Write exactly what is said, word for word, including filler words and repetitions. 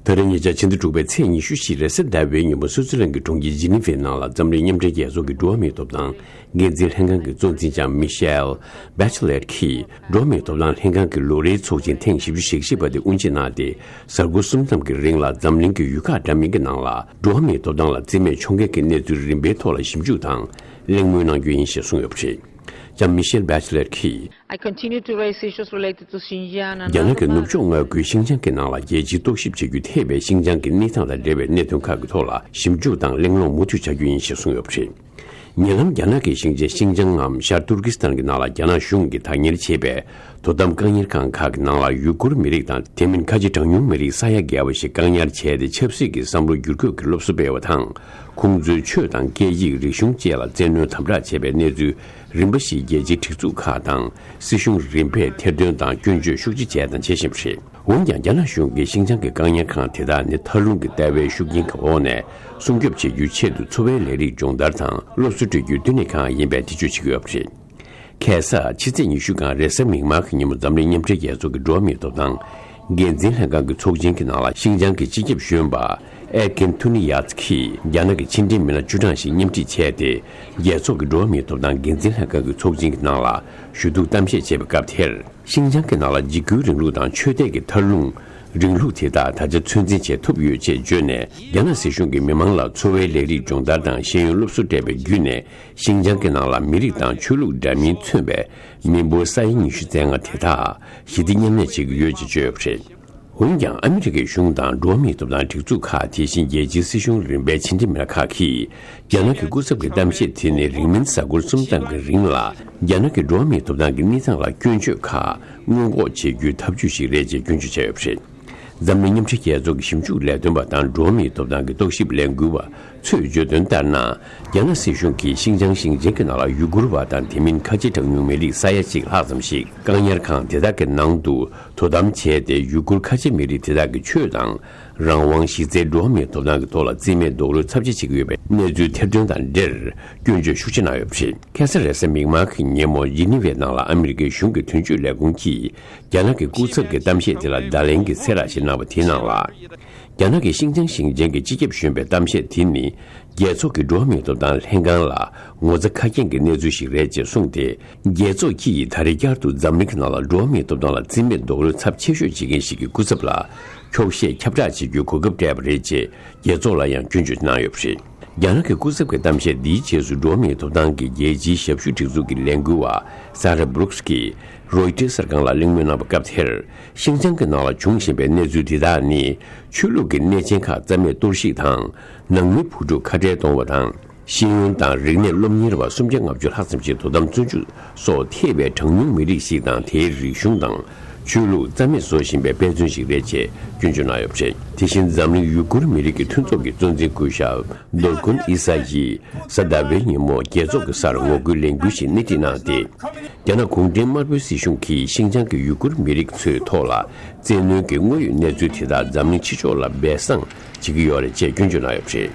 ད་རེས་ཉེ་ཆར་ཕྱི་ཟླ་དྲུག་པའི་ཚེས་ཉི་ཤུ་བཞི་རེས་གཟའ་ཟླ་བའི་ཉིན་མོ་སུའུ་ཙི་ལན་གྱི་གྲོང་ཁྱེར་ཇི་ནི་ཝའི་ནང་ལ་འཛམ་གླིང་མཉམ་འབྲེལ་རྒྱལ་ཚོགས་ཀྱི་འགྲོ་བ་མིའི་ཐོབ་ཐང་འགན་འཛིན་ལྷན་ཁང་གི་གཙོ་འཛིན་ལྕམ་མི་ཤེལ་བྷེ་ཆེ་ལེཊ་ཀྱིས་འགྲོ་བ་མིའི་ཐོབ་ཐང་ལྷན་ཁང་གི་ལོ་རེའི་ཚོགས་ཆེན་ཐེངས་བཞི་བཅུ་ཞེ་བཞི་པ་དེ་དབུ་འབྱེད་གནང་སྟེ། གཟའ་འཁོར་གསུམ་ཙམ་གྱི་རིང་ལ་འཛམ་གླིང་གི་ཡུལ་ཁག་འདྲ་མིན་གྱི་ནང་ལ་འགྲོ་བ་མིའི་ཐོབ་ཐང་ལ་བརྩི་མེད་འཁྱོངས་མཁན་གྱི་གནས་ཚུལ་རིམ་པའི་ཐོག་ལ་ཞིབ་འཇུག་དང་གླེང་མོལ་གནང་རྒྱུ་ཡིན་ཞེས་གསུངས་ཡོད་པ་རེད། ལྕམ་མི་ཤེལ་བྷེ་ཆེ་ལེཊ་ཀྱིས། I continue to raise issues related to Xinjiang and རྒྱ་ནག་གི་ནུབ་ཕྱོགས་མངའ་ཁུལ་ཤིན་ཅང་གི་ནང་ལ་རྒྱལ་སྤྱིའི་རྟོག་ཞིབ་བྱེད་རྒྱུ་ཐེ་བའི་ཤིན་ཅང་གི་གནས་སྟངས་དང་འབྲེལ་བའི་གནད་དོན་ཁག་གི་ཐོག་ལ་ཞིབ་འཇུག་དང་གླེང་སློང་མུ་མཐུད་བྱ་རྒྱུ་ཡིན་ཞེས་གསུངས་ཡོད་པ་རེད། ཉེ་ལམ་རྒྱ་ནག་གི་ཞིང་ཆེན་ཤིན་ཅང་ངམ་ཤར་ཏུར་ཀི་སི་ཐན་གྱི་ནང་ལ་རྒྱ་ནག་གཞུང་གིས་བདག་གཉེར་བྱས་པའི་དོ་དམ་བཀག་ཉར་ཁང་ཁག་གི་ནང་ལ་ཡུ་གུར་མི་རིགས་དང་དེ་མིན་ཁ་ཆེ་གྲངས་ཉུང་མི་རིགས་ས་ཡ་བརྒལ་བ་ཞིག་བཀག་ཉར་བྱས་ཏེ། ཆབ་སྲིད་ཀྱི་བསམ་བློ་བསྒྱུར་བཀོད་ཀྱི་སློབ་གསོ་སྤེལ་བ་དང་། ཁོང་ཚོའི་ཆོས་དང་སྐད་ཡིག་རིག་གཞུང་བཅས་ལ་བཙན་གནོན་དམ་དྲག་བྱས་པའི་གནས་ཚུལ་རིམ་པ་ཞིག་རྒྱལ་སྤྱིའི་སྒྲིག་འཛུགས་ཁག་དང་སྲིད་གཞུང་རིམ་པས་ཐེར་འདོན་དང་སྐྱོན་བརྗོད་ཤུགས་ཆེ་བྱས་དང་བྱེད་བཞིན་པ་རེད། འོན་ཀྱང་རྒྱ་ནག་གཞུང་གིས་ཤིན་ཅང་གི་བཀག་ཉར་ཁང་དེ་དག་ནི་མཐའ་ལྷུང་གི་ལྟ་བའི་ཤུགས་རྐྱེན་གྱི་འོག་ནས་སྲུང་སྐྱོབ་བྱེད་རྒྱུའི་ཆེད་དུ་འཚོ་བའི་ལས་རིགས་སྦྱོང་བརྡར་དང་སློབ་གསོ་སྤྲོད་རྒྱུའི་བསྟི་གནས་ཁང་ཡིན་པའི་འགྲེལ་བརྗོད་བྱེད་ཀྱི་ཡོད་པ་རེད། ཁ་སང་ཕྱི་ཚེས་ཉི་ཤུ་གང་རེས་གཟའ་མིག་དམར་གྱི་ཉིན་མོ་འཛམ་གླིང་མཉམ་འབྲེལ་རྒྱལ་ཚོགས་ཀྱི་འགྲོ་བ་མིའི་ཐོབ་ཐང་འགན་འཛིན་ལྷན་ཁང་གི་ཚོགས་ཆེན་གྱི་ནང་ལ་ཤིན་ཅང་གི་སྤྱི་ཁྱབ་གཞོན་པ་ཨེ་ཀིན་ཐུ་ནི་ཡཱ་ཚི་ཀྱིས་རྒྱ་ནག་གི་ཕྱི་འབྲེལ་མི་སྣ་བཅུ་གྲངས་ཤིག་མཉམ་ཁྲིད་བྱས་ཏེ། རྒྱལ་ཚོགས་ཀྱི་འགྲོ་བ་མིའི་ཐོབ་ཐང་འགན་འཛིན་ལྷན་ཁང་གི་ཚོགས་ཆེན་གྱི་ནང་ལ་ཞུ་གཏུག་གཏམ་བཤད་བྱས་པའི་སྐབས་དེར། ཤིན་ཅང་གི་ནང་ལ་འཇིགས་སྐུལ་རིང་ལུགས་དང་ཆོས་དད་ཀྱི་མཐའ་ལྷུང་རིང་ལུགས་དེ་དག་ད་ཆ་ཚོད་འཛིན་བྱེད་ཐུབ་ཡོད་ཅེས་བརྗོད་ནས། རྒྱ་ནག་སྲིད་གཞུང་གིས་མི་མང་ལ་འཚོ་བའི་ལས་རིགས་སྦྱོང་བརྡར་དང་ཤེས་ཡོན་སློབ་གསོ་སྤྲད་པ་བརྒྱུད་ནས། ཤིན་ཅང་གི་ནང་ལ་མི་རིགས་དང་ཆོས་ལུགས་འདྲ་མིན་མཚོན་པའི་མི་འབོར་ས་ཡ་ཉི་ཤུ་རྩ་ལྔ་དེ་དག་ཞི་བདེ་མཉམ་གནས་བྱེད་ཀྱི་ཡོད་ཅེས་བརྗོད་ཡོད་པ་རེད། འོན་ཀྱང་ཨ་མི་རི་ཀའི་གཞུང་དང་འགྲོ་བ་མིའི་ཐོབ་ཐང་སྒྲིག་འཛུགས་ཁག་དེ་བཞིན་རྒྱལ་སྤྱིའི་སྲིད་གཞུང་རིམ་པའི་ཕྱི་འབྲེལ་མི་སྣ་ཁག་གིས། རྒྱ་ནག་གི་སྐུ་ཚབ་ཀྱི་གཏམ་བཤད་དེ་ནི་རིང་མིན་གཟའ་འཁོར་གསུམ་ཙམ་གྱི་རིང་ལ་རྒྱ་ནག་གི་འགྲོ་བ་མིའི་ཐོབ་ཐང་གི་གནས་སྟངས་ལ་སྐྱོན་བརྗོད་ཁག་སྔོན་འགོག་བྱེད་རྒྱུའི་ཐབས་ཇུས་ཤིག་རེད་ཅེས་སྐྱོན་བརྗོད་བྱས་ཡོད་པ་རེད། འཛམ་གླིང་མཉམ་འབྲེལ་རྒྱལ་ཚོགས་ཀྱི་ཞིབ་འཇུག་ལས་དོན་པ་དང་འགྲོ་བ་མིའི་ཐོབ་ཐང་གི་རྟོག་ཞིབ་ལས་འགུལ་བ་ཚོས་བརྗོད་དོན་ལྟར་ན། རྒྱ་ནག་སྲིད་གཞུང་གིས་ཤིན་ཅང་ཞིང་ཆེན་གྱི་ནང་ལ་ཡུ་གུར་བ་དང་དེ་མིན་ཁ་ཆེ་གྲངས་ཉུང་མི་རིགས་ས་ཡ་གཅིག་ལྷག་ཙམ་ཞིག་བཀག་ཉར་ཁང་དེ་དག་གི་ནང་དུ་དོ་དམ་བྱས་ཏེ། ཡུ་གུར་ཁ་ཆེ་མི་རིགས་དེ་དག་གི་ཆོས་དང་རང་དབང་གཞི་རྩའི་འགྲོ་བ་མིའི་ཐོབ་ཐང་གི་ཐོག་ལ་བརྩི་མེད་རྡོག་རོལ་ཚབས་ཆེ་བྱེད་ཀྱི་ཡོད་པའི་གནས་ཚུལ་ཐེར་འདོན་དང་འབྲེལ་སྐྱོན་བརྗོད་ཤུགས་ཆེ་གནང་ཡོད་པ་རེད། ཁ་སང་རེས་གཟའ་མིག་དམར་གྱི་ཉིན་མོ་ཇི་ནི་ཝའི་ནང་ལ་ཨ་མི་རི་ཀའི་གཞུང་གི་དོན་གཅོད་ལས་ཁུངས་ཀྱིས། རྒྱ་ནག་གི་སྐུ་ཚབ་ཀྱི་གཏམ་བཤད་དེ་ལ་བརྡ་ལན་གྱི་གསལ་བསྒྲགས་ཤིག་གནང་བ་དེའི་ནང་ལ། རྒྱ་ནག་གི་ཤིན་ཅང་ཞིང་ཆེན་གྱི་སྤྱི་ཁྱབ་གཞོན་པའི་གཏམ་བཤད་དེ་ནི། རྒྱལ་ཚོགས་ཀྱི་འགྲོ་བ་མིའི་ཐོབ་ཐང་ལྷན་ཁང་ལ་ངོ་ཚ་ཁ་སྐྱེངས་ཀྱི་གནས་ཚུལ་ཞིག་རེད་ཅེས་གསུངས་ཏེ། རྒྱལ་ཚོགས་ཀྱིས་ད་རེས་བསྐྱར་དུ་འཛམ་གླིང་གི་ནང་ལ་འགྲོ་བ་མིའི་ཐོབ་ཐང་ལ་བརྩི་མེད་རྡོག་རོལ་ཚབས་ཆེ་ཤོས་བྱེད་མཁན་ཞིག་གི་སྐུ་ཚབ་ལ་འཁྱོག་བཤད་ཁྱབ་བསྒྲགས་བྱེད་རྒྱུའི་གོ་སྐབས་སྤྲད་པ་རེད་ཅེས་རྒྱལ་ཚོགས་ལ་ཡང་སྐྱོན་བརྗོད་གནང་ཡོད་པ་རེད། རྒྱ་ནག་གི་སྐུ་ཚབ་ཀྱི་གཏམ་བཤད་འདིའི་རྗེས་སུ་འགྲོ་བ་མིའི་ཐོབ་ཐང་གི་རྒྱལ་སྤྱིའི་ཞབས་ཞུ་སྒྲིག་འཛུགས་ཀྱི་ལས་འགུལ་བ་ས་ར་བྷུ་རུག་སི་ཀྱིས་རོའི་ཊར་གསར་ཁང་ལ་གླེང་མོལ་གནང་བའི་སྐབས་དེར། ཤིན་ཅང་གི་ནང་ལ་འབྱུང་བཞིན་པའི་གནས་ཚུལ་འདི་དག་ནི་ཆོས་ལུགས་ཀྱི་གནས་ཆེན་ཁག་རྩ་མེད་གཏོར་བཤིག་དང་། ནང་མི་བུ་ཕྲུག་ཁ་བྲལ་གཏོང་བ་དང་། ཤེས་ཡོན་དང་རིག་གནས་སློབ་གཉེར་བ་སུམ་བརྒྱ་ལྔ་བཅུ་ལྷག་ཙམ་ཞིག་དོ་དམ་བཙོན་འཇུག་སོགས་ཐེ་བའི་གྲངས་ཉུང་མི་རིགས་ཤིག་དང་དེའི་རིག་གཞུང་དང་ཆོས་ལུགས་རྩ་མེད་བཟོ་བཞིན་པའི་དཔེ་མཚོན་ཞིག་རེད་ཅེས་སྐྱོན་བརྗོད་གནང་ཡོད་པ་རེད། དེ་བཞིན་འཛམ་གླིང་ཡུ་གུར་མི་རིགས་ཀྱི་མཐུན་ཚོགས་ཀྱི་གཙོ་འཛིན་སྐུ་ཞབས་དོར་ཀུན་ཨི་ས་ཡིས་གཟའ་ཟླ་བའི་ཉིན་མོ་རྒྱལ་ཚོགས་ཀྱི་སར་ངོ་རྒོལ་ལས་འགུལ་ཞིག་སྣེ་ཁྲིད་གནང་སྟེ། རྒྱ་ནག་གུང་ཁྲན་དམར་པོའི་སྲིད་གཞུང་གིས་ཤིན་ཅང་གི་ཡུ་གུར་མི་རིགས་ཚོའི་ཐོག་ལ་བཙན་གནོན་གྱི་དངོས་ཡོད་གནས་ཚུལ་དེ་དག་འཛམ་གླིང་སྤྱི་ཚོགས་ལ་སྦས་གསང་བྱེད་ཀྱི་ཡོད་རེད་ཅེས་སྐྱོན་བརྗོད་གནང་ཡོད་པ་རེད།